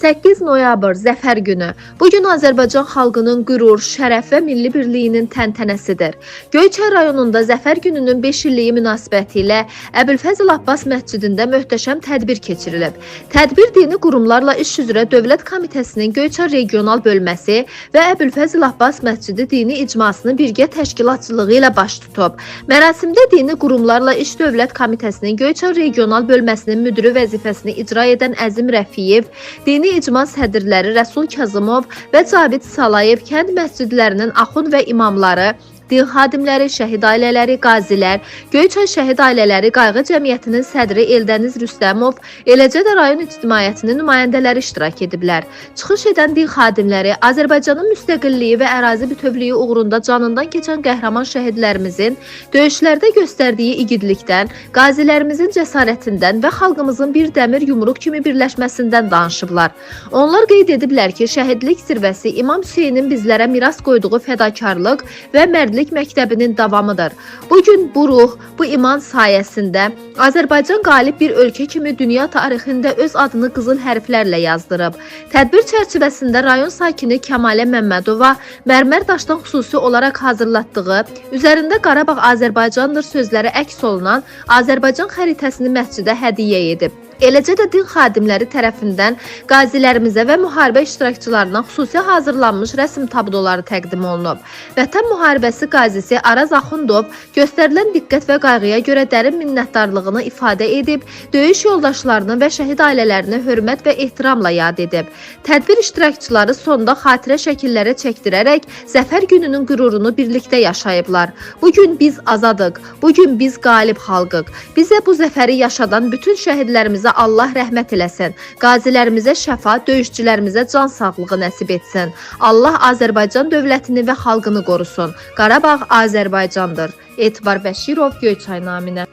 8 noyabr Zəfər günü. Bu gün Azərbaycan xalqının qürur, şərəf və milli birliyinin təntənəsidir. Göyçay rayonunda Zəfər gününün 5 illiyi münasibətilə Əbülfəzl Abbas məscidində möhtəşəm tədbir keçirilib. Tədbir Dini Qurumlarla İş üzrə Dövlət Komitəsinin Göyçay regional bölməsi və Əbülfəzl Abbas məscidi dini icmasının birgə təşkilatçılığı ilə baş tutub. Mərasimdə Dini Qurumlarla İş Dövlət Komitəsinin Göyçay regional bölməsinin müdiri vəzifəsini icra edən Əzim Rəfiyev, dini icma sədrləri Rəsul Kazımov və Cavid Salayev, kənd məscidlərinin axund və imamları, din xadimləri, şəhid ailələri, qazilər, Göyçay Şəhid Ailələri Qayğı Cəmiyyətinin sədri Eldəniz Rüstəmov, eləcə də rayon ictimaiyyətinin nümayəndələri iştirak ediblər. Çıxış edən din xadimləri Azərbaycanın müstəqilliyi və ərazi bütövlüyü uğrunda canından keçən qəhrəman şəhidlərimizin döyüşlərdə göstərdiyi igidlikdən, qazilərimizin cəsarətindən və xalqımızın bir dəmir yumruq kimi birləşməsindən danışıblar. Onlar qeyd ediblər ki, şəhidlik zirvəsi İmam Hüseynin bizlərə miras qoyduğu fədakarlıq və mərdlik məktəbinin davamıdır. Bu gün bu ruh, bu iman sayəsində Azərbaycan qalib bir ölkə kimi dünya tarixində öz adını qızıl hərflərlə yazdırıb. Tədbir çərçivəsində rayon sakini Kəmalə Məmmədova mərmər daşdan xüsusi olaraq hazırlatdığı, üzərində Qarabağ Azərbaycandır sözləri əks olunan Azərbaycan xəritəsini məscidə hədiyyə edib. Eləcə də din xadimləri tərəfindən qazilərimizə və müharibə iştirakçılarına xüsusi hazırlanmış rəsm tabloları təqdim olunub. Vətən müharibəsi qazisi Araz Axundov göstərilən diqqət və qayğıya görə dərin minnətdarlığını ifadə edib, döyüş yoldaşlarını və şəhid ailələrini hörmət və ehtiramla yad edib. Tədbir iştirakçıları sonda xatirə şəkillərə çəkdirərək Zəfər gününün qürurunu birlikdə yaşayıblar. Bu gün biz azadıq, bu gün biz qalib xalqıq. Bizə bu zəfəri yaşadan bütün şəhidlərimizə Allah rəhmət eləsin. Qazilərimizə şəfa, döyüşçülərimizə can sağlığı nəsib etsin. Allah Azərbaycan dövlətini və xalqını qorusun. Qarabağ Azərbaycandır. Etibar Bəşirov, Göyçay naminə.